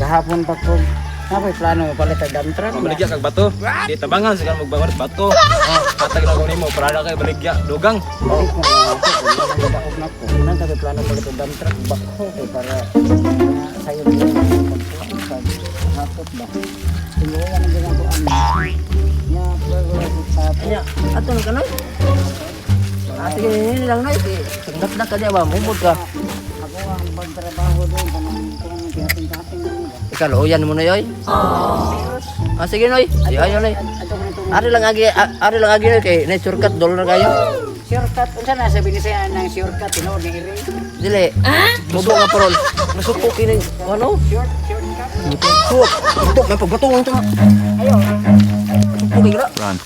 Gahapon pa ko. Napoy plano mo palit og dump truck. Mabaligya kag bato. Di tabangan sa magbangon sa bato. Oh, hatag na ko nimo para na kay baligya dugang. Balik na lang ako, kung nang na ko. Unang kami plano palit og dump truck, bakho kay para na sayo din ang pagkuan sa hapot ba. Tinuoyan ang ginagawa niya. Nya pero sa Anya, ato na ka, Noy. Ah, sige, nini lang, Noy. Sanggat na ka diya ba? Mumod ka. Ako ang pagtrabaho doon kanang kanang tinating-tating na nila. Ikaw, luoyan mo na, yoy. Ah, sige, Noy. Ay, ayo, Noy. Ato ko nitong Ari lang agi, Noy. Kay, na shortcut, dollar kayo. Shortcut unsa na sabi ni siya nang shortcut tinuod ni Iri. Dili. Mubo nga parol. Masuko kini ano? Shortcut. Suot. Ito, may pagbato ito. Ayo. Suko kay gra. Run.